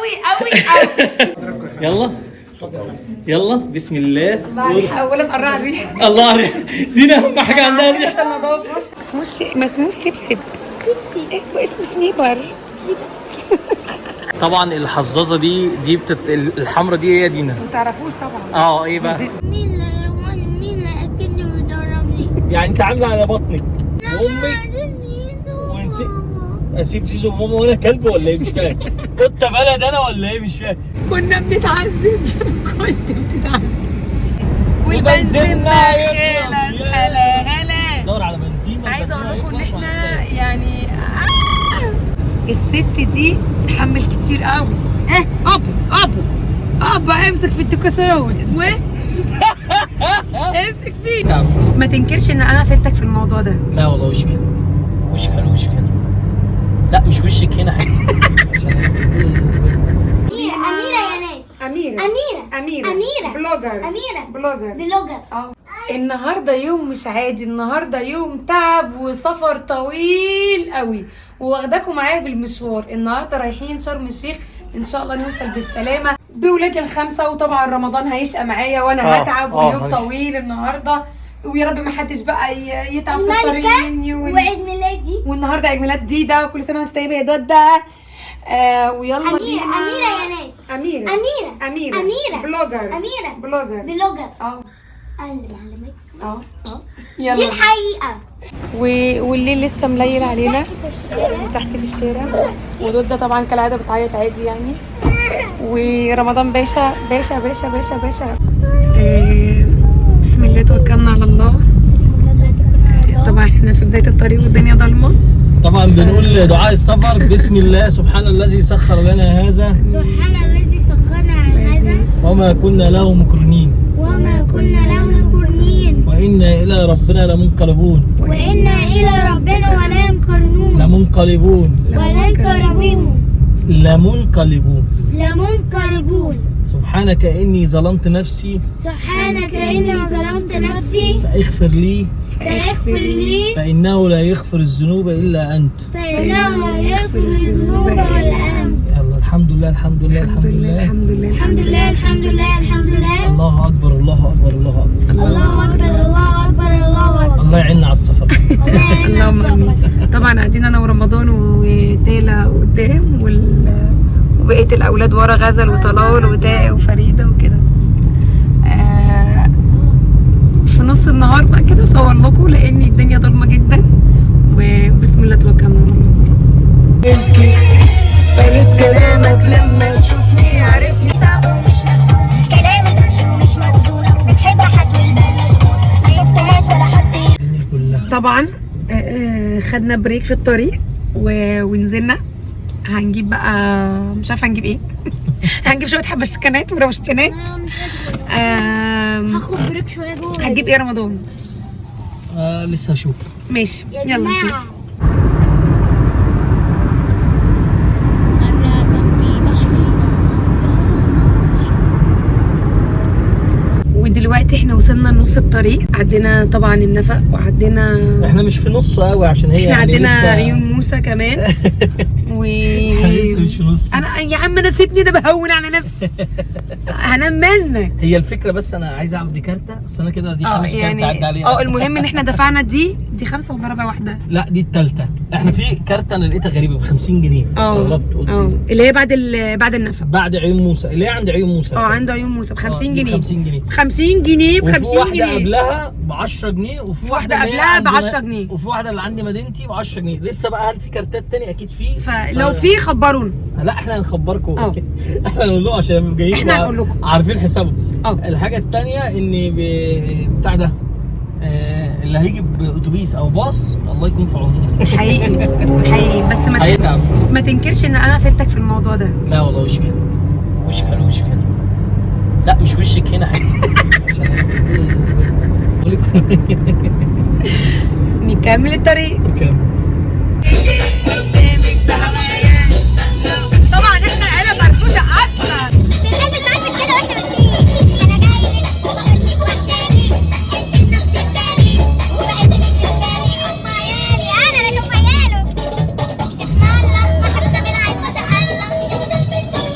قوي قوي قوي. يلا يلا بسم الله. الله، اولا قرع الريحه. الله عليك، دينا اهم حاجة عندها الريحه. النظافه. اسمه ما اسموش سبسب، إيه اسمه slipper. طبعا الحظاظه دي الحمرا دي ايه يا دينا؟ ما تعرفوش طبعا. ايه بقى؟ مين اللي يرماني؟ مين اللي ياكلني ويضربني؟ يعني انت عامله على بطنك وامك عايزين ونسي- وماما. اسيب زيزو وماما وانا كلب ولا ايه؟ مش فاهم. قطة بلد انا ولا ايه؟ مش فاهم. كنا بنتعذب. كنت بتتعذب. والبنزين ما يخلص. خلص. هلا هلا. دور على بنزين. عايزه اقول لكم ان احنا يعني الست دي تحمل كتير قوي. ايه ابو ابو ابا امسك في التكسرون اسمه ايه؟ امسك فيه. ما تنكرش ان انا فدتك في الموضوع ده. لا والله وشك حلو، وشك حلو، وشك حلو. لا مش وشك هنا حلو. أميرة، أميرة يا ناس. اميره. أميرة. اميره. أميرة. blogger. أميرة. blogger. blogger. النهارده يوم مش عادي، النهارده يوم تعب وسفر طويل قوي، وواخداكم معايا بالمشوار. النهارده رايحين شرم الشيخ، ان شاء الله نوصل بالسلامة بولادي الخمسة، وطبعا رمضان هيشقى معايا وانا هتعب، واليوم طويل النهارده، ويا رب ما حدش بقى يتعب في الطريق الملكة مني وعيد ميلادي. والنهارده عيد ميلاد ديدا، وكل سنة وانت طيبة يا دوده. ويلا أميرة. بينا. أميرة يا ناس. اميره. أميرة. اميره. أميرة. blogger. أميرة. blogger. blogger. اه أنا اللي بعلمك. اه اه دي يلا. الحقيقة. والليل لسه مليل علينا تحت في الشارع، ودودة طبعا كالعادة بتعيط عادي يعني. ورمضان باشا باشا باشا باشا باشا. بسم الله توكلنا على الله. بسم الله توكلنا على الله. طبعا احنا في بداية الطريق والدنيا ضلمة. طبعا بنقول دعاء السفر: بسم الله، سبحان الذي سخر لنا هذا سبحان الذي سخرنا على هذا وما كنا له مقرنين وما كنا له مقرنين وإنا إلى ربنا لمنقلبون. وإنا إلى ربنا ولا ينقرنون. لمنقلبون. ولا ينقربون. لمنقلبون. لمنقربون. سبحانك إني ظلمت نفسي سبحانك إني ظلمت نفسي فاغفر لي فاغفر لي فإنه لا يغفر الذنوب إلا أنت. فإنه لا يغفر الذنوب إلا أنت. يلا الحمد لله الحمد لله الحمد لله الحمد لله. الحمد لله الحمد لله الحمد لله. الله أكبر الله أكبر الله أكبر. الله أكبر الله أكبر الله أكبر. الله يعيننا على السفر. الله يعيننا على اللهم السفر. امين. طبعا قاعدين انا ورمضان وتالا قدام وبقية الاولاد ورا، غزل وطلال وتاء وفريدة وكده. في نص النهار بقى كده اصور لكم لان الدنيا ضلمة جدا. وبسم الله توكلنا على الله. قريت كلامك لما تشوفني عرفني. صعب ومش مفهوم كلامك مش موزون، بتحب حد والبال مشغول، ما شفتهاش ولا حد. طبعا خدنا break في الطريق ونزلنا هنجيب بقى مش عارفه هنجيب ايه. هنجيب شوية حبشتكنات وروشتنات. هاخد break شوية جوه. هتجيب ايه يا رمضان؟ لسه هشوف. ماشي يا يلا جماعة. نشوف. ودلوقتي احنا وصلنا لنص الطريق، عدينا طبعا النفق وعدينا، احنا مش في نصه قوي عشان هي احنا يعني عدينا لسه عيون موسى كمان. و احنا لسه مش في نص. انا يا عم انا سيبني، انا بهون على نفسي. هنام منك. هي الفكرة بس انا عايز اعرف دي كارته، اصل انا كده دي خمس كارت عدى عليها. المهم ان احنا دفعنا دي خمسة ولا ربع واحدة؟ لا دي الثالثة. احنا في كارته انا لقيتها غريبة ب 50 جنيه، استغربت قلت اه اللي هي بعد بعد النفق. بعد عيون موسى، اللي هي عند عيون موسى. عنده عيون موسى ب 50 دي ب جنيه. 50 جنيه. 50 جنيه ب وفي 50 واحدة جنيه. قبلها ب 10 جنيه، وفي واحدة واحدة اللي هي قبلها عند ب 10 جنيه. وفي واحدة اللي عند مدينتي ب 10 جنيه. لسه بقى هل في كارتات تاني؟ اكيد في. فلو في خبرونا. لا احنا هنخبركم. احنا هنقول لهم عشان يبقوا جايين احنا هنقول لكم. عارفين حسابهم. الحاجة الثانية ان بتاع ده اللي هيجي باتوبيس او باص الله يكون في عونه. حقيقي حقيقي. بس هيتعب. ما تنكرش ان انا فدتك في الموضوع ده. لا والله وشك حلو، وشك حلو، وشك حلو. لا مش وشك هنا حلو. نكمل الطريق. كمل. طبعا احنا عيله فرفوشه اصلا. بنحب نتعرف كده واحنا ماشيين. انا جاي لك وبقول لك وحشاني، انت النص التاني وبقيت بالنسبة لي ام عيالي، انا اللي ام عياله. اسم الله محروسه بالعين ما شاء الله، يا غزال من كل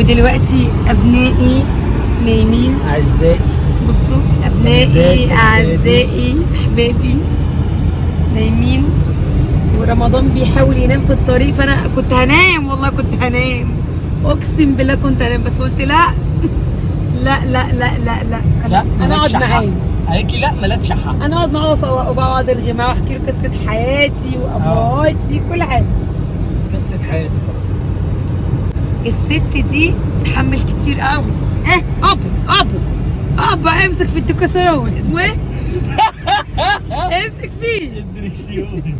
ودلوقتي ابنائي نايمين. اعزائي بصوا ابنائي اعزائي احبابي نايمين، ورمضان بيحاول ينام في الطريق، فانا كنت هنام والله، كنت هنام اقسم بالله كنت هنام، بس قلت لا لا لا لا لا لا لا انا اقعد معاه. قالت لي لا مالكش حق. انا اقعد معاه وبقعد ارغي معاه واحكي له قصة حياتي وابهاتي كل حاجة. قصة حياتي الست دي تحمل كتير قوي. ايه ابو ابو ابا امسك في التكسرون اسمه ايه؟ امسك فيه الدركسيون.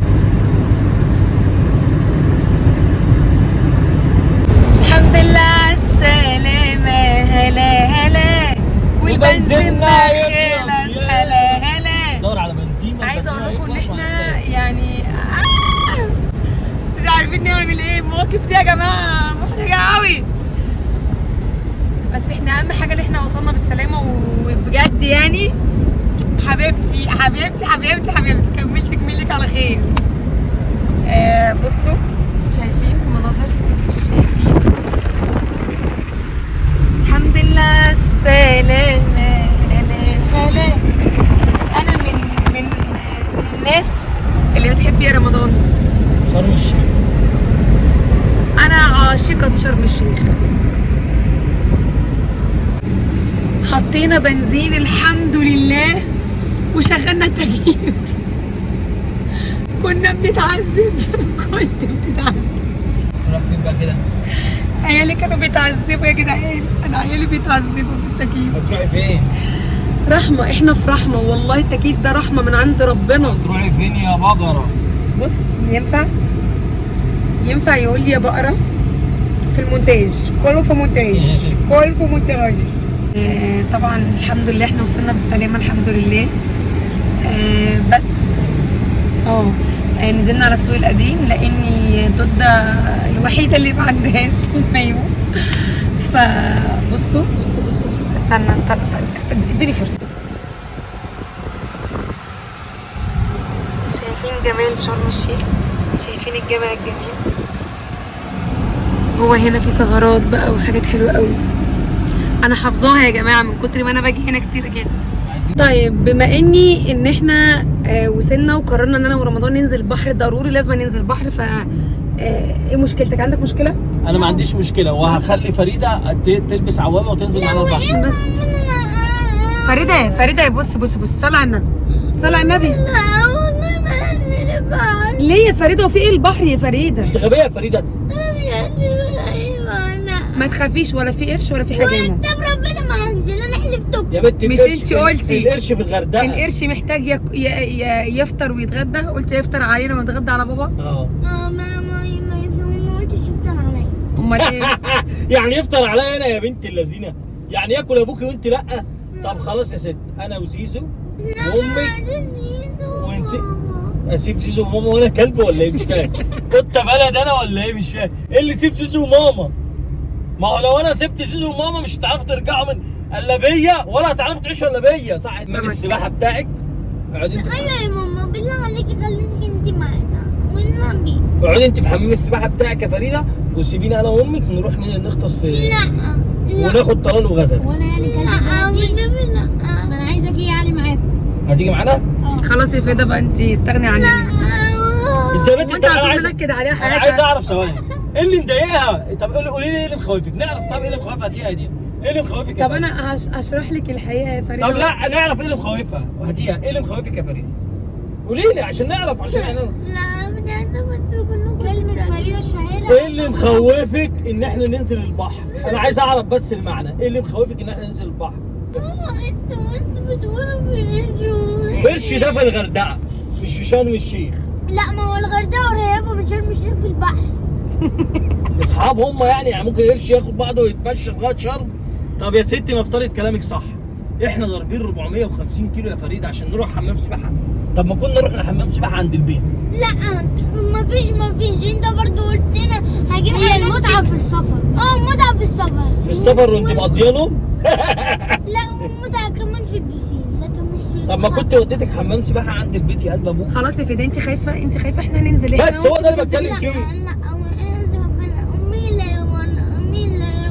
الحمد لله على السلامة، هلا هلا، والبنزين ما خلص، هلا هلا. دور على بنزين. عايزة اقول لكم ان احنا يعني مش عارفين نعمل ايه. المواقف دي يا جماعة محرجة قوي، بس احنا اهم حاجة ان احنا وصلنا بالسلامة. وبجد يعني حبيبتي حبيبتي حبيبتي حبيبتي كملت جميلك على خير. بصوا شايفين المناظر، شايفين. الحمد لله السلامة، هلا هلا. أنا من الناس اللي بتحب يا رمضان شرم الشيخ. أنا عاشقة شرم الشيخ. حطينا بنزين الحمد لله وشغلنا التكييف. كنا بنتعذب، كنت بتتعذب. نروح فين بقى كده؟ عيالي كانوا بيتعذبوا يا جدعان، انا عيالي بيتعذبوا في التكييف. هتروحي فين؟ رحمه، احنا في رحمه والله. التكييف ده رحمه من عند ربنا. هتروحي فين يا بقرة؟ بص ينفع يقول لي يا بقرة في المونتاج، كله في مونتاج، كله في مونتاج. طبعا الحمد لله احنا وصلنا بالسلامة الحمد لله. بس نزلنا على السوق القديم لاني دودة الوحيدة اللي ما عندهاش المايو. فبصوا بصوا بصوا بصوا، استنى استنى استنى استنى، ادوني فرصة. شايفين جمال شرم الشيخ؟ شايفين الجامع الجميل؟ هو هنا في سهرات بقى وحاجات حلوة قوي. انا حافظاها يا جماعة من كتر ما انا باجي هنا كتير جدا. طيب بما اني ان احنا وصلنا وقررنا ان انا ورمضان ننزل البحر، ضروري لازم ننزل البحر. ف ايه مشكلتك؟ عندك مشكلة؟ انا ما عنديش مشكلة، وهخلي فريدة تلبس عوامه وتنزل معانا البحر. بس فريدة فريدة بص بص بص، صلي على النبي، صلي على النبي. لا والله ما هنزل البحر. ليه يا فريدة؟ وفي ايه البحر يا فريدة؟ انت غبية يا فريدة. انا مش هنزل ولا. ما تخافيش، ولا في قرش ولا في حاجة يا ماما. طب ربنا ما هنزل، انا حلفتك يا بنت. مش انت قلتي القرش في الغردقه؟ القرش محتاج يفطر ويتغدى، قلت يفطر علينا ويتغدى على بابا. ما ما ما قلتش يفطر عليا. امال ايه؟ يعني يفطر عليا انا يا بنت اللذينه؟ يعني ياكل ابوكي وانت لا؟ طب خلاص يا ست، انا وزيزو وامي اسيب زيزو وماما وانا كلب ولا ايه؟ مش فاهم. انت بلد انا ولا ايه؟ مش فاهم ايه اللي سيب زيزو وماما؟ ما هو لو انا سبت زيزو وماما مش هتعرفوا ترجعوا من الا بيا، ولا هتعرفوا تعيشوا الا بيا. صح؟ حمام السباحة بتاعك اقعدي انت. ايوه يا ماما بالله عليكي خليكي انت معانا والنبي. اقعدي انت في حمام السباحة بتاعك يا فريدة، وسيبيني انا وامك نروح نغطس في لا وناخد طلال وغزل. وانا يعني كلب دلوقتي؟ لا ما انا عايزه اجي يعني معاكم. هتيجي معانا؟ خلاص يا فريدة بقى انت استغني عني. انت يا بنت، انت هتنكد عليها حياتك. انا عايز اعرف ثواني ايه اللي مضايقها؟ طب قولي لي ايه اللي مخوفك؟ نعرف طب ايه اللي مخوفها دي دي؟ ايه اللي مخوفك؟ طب انا هشرح لك الحقيقة يا فريدة. طب لا نعرف ايه اللي مخوفها وهديها. ايه اللي مخوفك يا فريدة؟ قولي لي عشان نعرف، عشان احنا لا مش عايزه كنت كلكم. كلمة فريدة الشهيرة. ايه اللي مخوفك ان احنا ننزل البحر؟ انا عايز اعرف بس المعنى، ايه اللي مخوفك ان احنا ننزل البحر؟ ماما انتوا بتقولوا في قرش. قرش ده في الغردقه مش في شرم الشيخ. لا ما هو الغردقه قريبه من شرم الشيخ في البحر. اصحاب هم يعني ممكن قرش ياخد بعضه ويتمشى لغاية شرم. طب يا ستي نفترض كلامك صح، احنا ضاربين 450 كيلو يا فريدة عشان نروح حمام سباحة. طب ما كنا رحنا حمام سباحة عند البيت. لا مفيش انت برضه قلت لنا هجيب. هي المتعة في السفر. المتعة في السفر. في السفر وانت مقضيانه؟ لا والمتعة كمان في البسين، لكن مش. طب ما كنت وديتك حمام سباحة عند البيت يا قلب ابوك. خلاص يا فريدة انت خايفة، انت خايفة احنا ننزل احنا. بس هو ده اللي بتكلم فيه. لا ربنا امي لا امي لا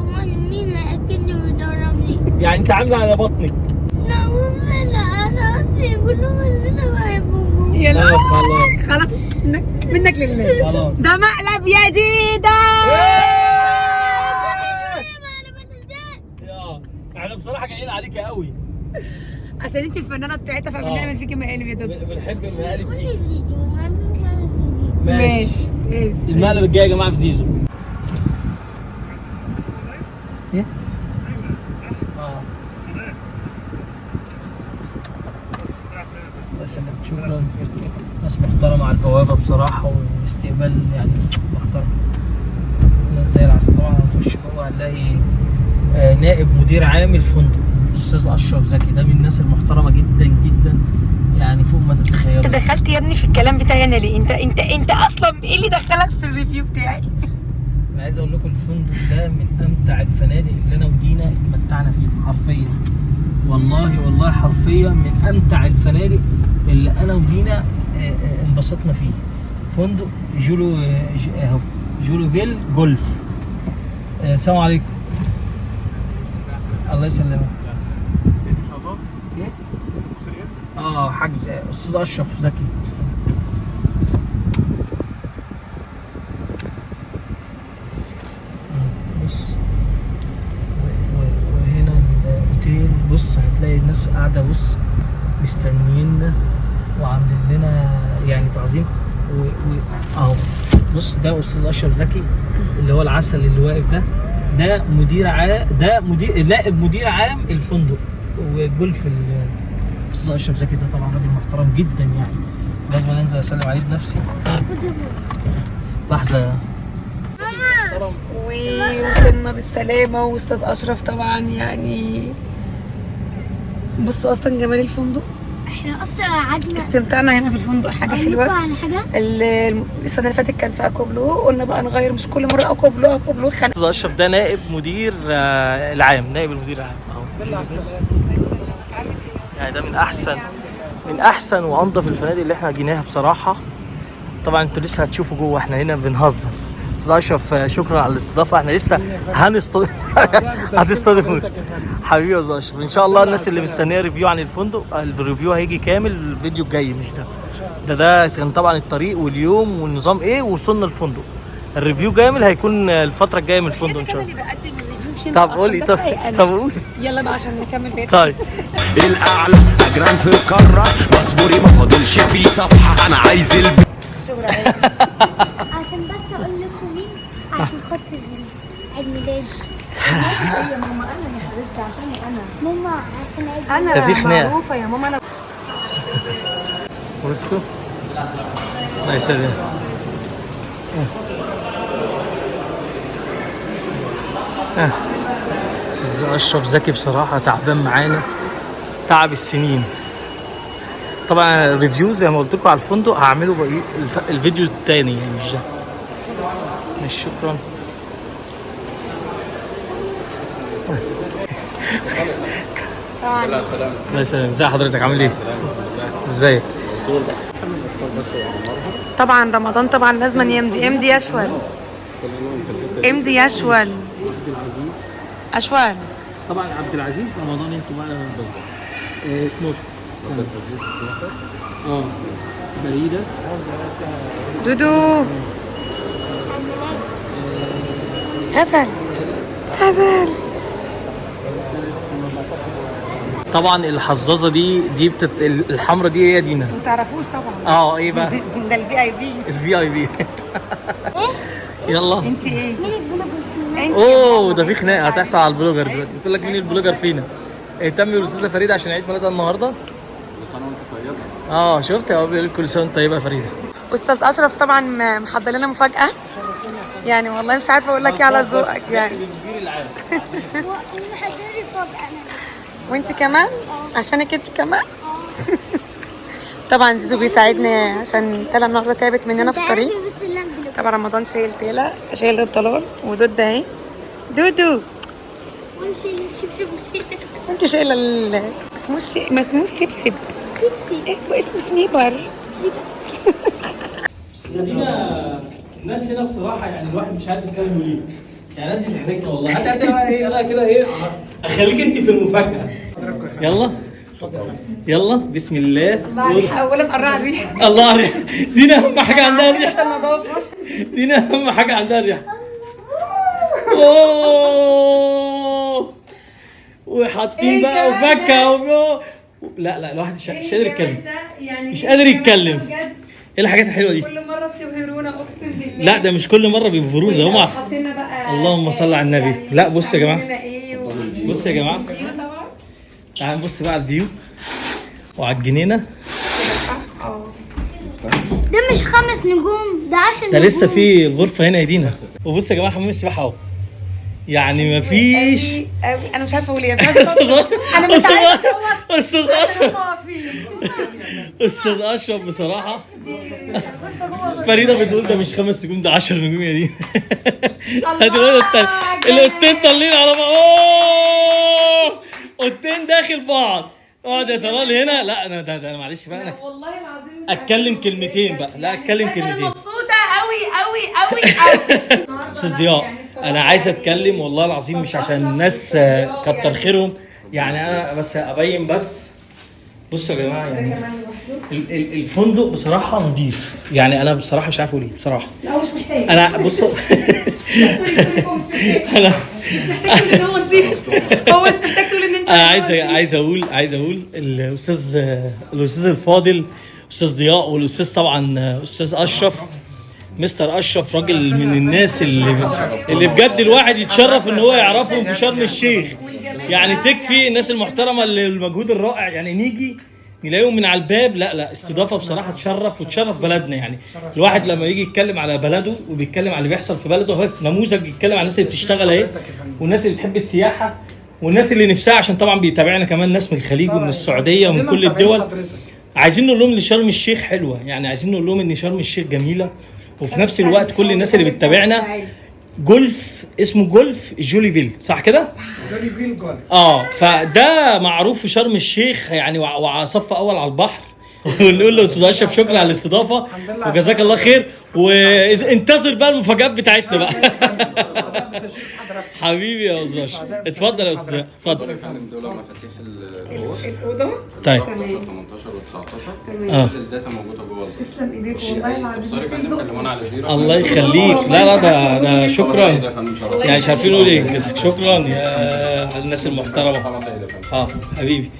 يعني انت عامله على بطنك. لا والله لا، انا قصدي كلهم اللي انا بحبكم. لا يلا خلاص خلاص، منك لله. خلاص. ده مقلب يا ديدا. احنا بصراحة جايين عليك قوي عشان انت الفنانة بتاعتها، فبنعمل فيكي مقالب يا دودو. بنحب المقالب فيك. ماشي ماشي. المقلب الجاي يا جماعة في زيزو. ايه؟ الله يسلمك، شكرا. ناس محترمة على البوابة بصراحة، واستقبال يعني محترم. ناس زي العسل. طبعا هنخش جوه هنلاقي نائب مدير عام الفندق الأستاذ أشرف زكي، ده من الناس المحترمة جدا جدا، يعني فوق ما تتخيلوا. انت دخلت يا ابني في الكلام بتاعي انا ليه؟ انت اصلا ايه اللي دخلك في ال review بتاعي؟ انا عايز اقول لكم الفندق ده من امتع الفنادق اللي انا ودينا اتمتعنا فيها حرفيا، والله والله حرفيا من امتع الفنادق اللي انا ودينا انبسطنا فيه. فندق جولو اهو جولوفيل جولف. السلام عليكم. الله يسلمك. ايه؟ حجز استاذ اشرف زكي. بص وهنا الاوتيل، بص هتلاقي الناس قاعدة، بص مستنيينا وعاملين لنا يعني تعظيم اهو. بص ده استاذ اشرف زكي اللي هو العسل اللي واقف ده، ده مدير عام، ده مدير نائب مدير عام الفندق وجولف. الاستاذ اشرف زكي ده طبعا راجل محترم جدا، يعني لازم انزل اسلم عليه بنفسي. لحظة. ووصلنا بالسلامة، واستاذ اشرف طبعا يعني بصوا اصلا جمال الفندق. احنا اصلا قعدنا استمتعنا هنا في الفندق، حاجة حلوة. على حاجة السنة اللي فاتت كان في اكوا بلو، قلنا بقى نغير، مش كل مرة اكوا بلو اكوا بلو. خنق. استاذ اشرف ده نائب مدير العام، نائب المدير العام اهو. يعني ده من احسن وانظف الفنادق اللي احنا جيناها بصراحة. طبعا انتوا لسه هتشوفوا جوه، احنا هنا بنهزر. استاذ اشرف شكرا على الاستضافة، احنا لسه هتستضيفونا حبيبي يا استاذ اشرف. ان شاء الله الناس اللي مستنيه review عن الفندق، ال review هيجي كامل الفيديو الجاي، مش ده. ده كان طبعا الطريق واليوم والنظام ايه، وصلنا الفندق. ال review كامل هيكون الفترة الجاية من الفندق ان شاء الله. اللي بقدم ال review مش انت طب أصلاً، قولي، ده طب بتاعي أنا. طب قولي. يلا بقى عشان نكمل بقية. طيب الاعلى اجرام في القارة، واصبري ما فاضلش في صفحة، انا عايز الب عشان بس اقول لكم مين، عشان خاطر عيد ميلادي. يا ماما انا يا حبيبتي، عشاني انا. ماما عشان عيد انا ده في خناقة. معروفة يا ماما انا. بصوا الله يسلمك. استاذ اشرف زكي بصراحة تعبان معانا تعب السنين. طبعا review زي ما قلت لكم على الفندق هعمله بقى الفيديو الثاني يعني مش ده. مش شكرا. الله يسلمك. ازي حضرتك عامل ايه؟ ازيك؟ طبعا رمضان طبعا لازم يمضي، امضي يا اشول، امضي يا اشول، اشول. طبعا عبد العزيز رمضان انتوا بقى بالظبط 12 سنة. 12 بريدة دودو غزل غزل. طبعا الحظاظه دي الحمرة دي هي دينا. ما تعرفوش طبعا. ايه بقى؟ ده ال VIP. ال VIP. يلا انت ايه؟ مين ال blogger فينا؟ انت اوه ده في خناقه هتحصل على ال blogger دلوقتي، بتقول لك مين ال blogger فينا؟ اهتمي بالاستاذه فريدة عشان عيد ميلادها النهارده. كل سنة وانت طيبة. شفت هو بيقول كل سنة وانت طيبة يا فريدة. استاذ اشرف طبعا محضر لنا مفاجاة، يعني والله مش عارفه اقول لك ايه على ذوقك يعني. المدير العام. ومحضر فجأة انا. وانت كمان؟ عشانك انت كمان؟ طبعا زيزو بيساعدنا عشان تلا النهارده تعبت مننا في الطريق. بس اللمبة. طبعا رمضان شايل تيلا، شايل الطلال، ودود اهي. دودو ونشيل الشبشب وشيل انت شايله اسمه ما اسموش سبسب، ايه اسمه slipper. دينا الناس هنا بصراحة يعني الواحد مش عارف يتكلم ليه، يعني الناس بتحرجنا والله. هات هات بقى ايه، انا كده ايه اخليك انت في المفاجاة. يلا يلا بسم الله. اولا قرع الريحة. الله الريحة دينا اهم حاجة عندها الريحة. النظافة دينا اهم حاجة عندها الريحة. اوه وحاطين بقى وفاكهة. لا لا الواحد مش قادر يتكلم، يعني مش قادر يتكلم. ايه الحاجات الحلوة دي؟ كل مرة بتبهرونا اقسم بالله. لا ده مش كل مرة بيبهرونا، ده هم حاطيننا بقى. اللهم صل على النبي. يعني لا بص يا جماعة، بص يا جماعة، تعال نبص بقى على ال view وعلى الجنينة. ده مش 5 نجوم، ده 10 نجوم. ده لسه في الغرفة هنا يا دينا. وبص يا جماعة حمام السباحة اهو، يعني مفيش قوي. انا مش عارفه اقول ايه. انا مش عارفه. استاذ اشرف، استاذ اشرف بصراحة فريدة بتقول ده مش 5 نجوم ده 10 نجوم يا دينا. الاوضتين طالعين على بعض، اوضتين داخل بعض. اقعد يا طلال هنا. لا انا ده معلش بقى، انا والله العظيم مش اتكلم كلمتين بقى. لا اتكلم كلمتين. انا مبسوطة قوي قوي قوي قوي. استاذ ضياء انا عايز اتكلم والله العظيم، مش عشان الناس كتر خيرهم يعني، انا بس ابين بس. بصوا يا جماعة يعني الفندق بصراحة نظيف، يعني انا بصراحة مش عارف اقول ايه بصراحة. لا مش محتاج. انا بصوا sorry sorry، هو مش محتاج. انا مش محتاج تقول ان هو نظيف، هو مش محتاج تقول ان انت. انا عايز اقول الاستاذ الفاضل استاذ ضياء، والاستاذ طبعا استاذ اشرف، مستر اشرف، راجل من الناس اللي بجد الواحد يتشرف ان هو يعرفهم في شرم الشيخ. يعني تكفي الناس المحترمة اللي المجهود الرائع، يعني نيجي نلاقيهم من على الباب. لا لا استضافة بصراحة تشرف وتشرف بلدنا. يعني الواحد لما يجي يتكلم على بلده وبيتكلم على اللي بيحصل في بلده، هو نموذج يتكلم على الناس اللي بتشتغل اهي، والناس اللي بتحب السياحة، والناس اللي نفسها، عشان طبعا بيتابعنا كمان ناس من الخليج ومن السعودية ومن كل الدول. عايزين نقول لهم ان شرم الشيخ حلوة، يعني عايزين نقول لهم ان شرم الشيخ جميلة، وفي نفس الوقت كل الناس اللي بتتابعنا. جولف اسمه جولف جوليفيل صح كده؟ جوليفيل جولف. فده معروف في شرم الشيخ يعني، وعلى صف اول على البحر. ونقول له استاذ اشرف شكرا على الاستضافة وجزاك الله خير، وانتظر بقى المفاجآت بتاعتنا بقى. حبيبي يا استاذ اشرف، اتفضل يا استاذ، اتفضل. يا فندم دول مفاتيح الاوضة. طيب 18 و19 كل ال data موجودة جوه. تسلم ايديك والله العظيم. استفسار يا فندم كلمونا على zero. الله يخليك. لا لا ده شكرا، يعني مش عارفين نقول ايه، شكرا يا الناس المحترمة. حبيبي.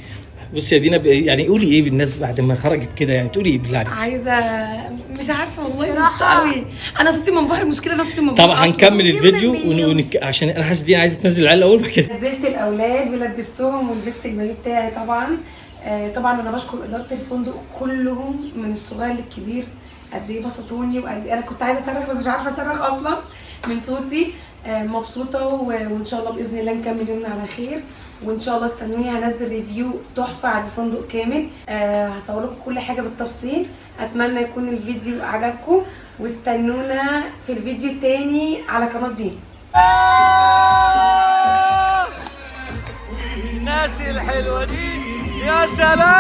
بصي يا دينا، يعني قولي ايه بالناس بعد ما خرجت كده، يعني تقولي ايه بالله عليك؟ عايزه مش عارفه والله، مبسوطة قوي. انا صوتي منبهر، المشكلة انا صوتي منبهر. طبعا هنكمل الفيديو عشان انا حاسس دينا عايزه تنزل العيال الاول كده. نزلت الاولاد ولبستهم ولبست المايو بتاعي طبعا. طبعا انا بشكر ادارة الفندق كلهم من الصغير للكبير، قد ايه بسطوني، وقد ايه انا كنت عايزه اصرخ بس مش عارفه اصرخ اصلا من صوتي. مبسوطة، وان شاء الله باذن الله نكمل يومنا على خير، وان شاء الله استنوني هنزل review تحفة عن الفندق كامل. هصور لكم كل حاجة بالتفصيل. اتمنى يكون الفيديو عجبكم، واستنونا في الفيديو التاني على قناة دينا. الناس الحلوة دي يا سلام.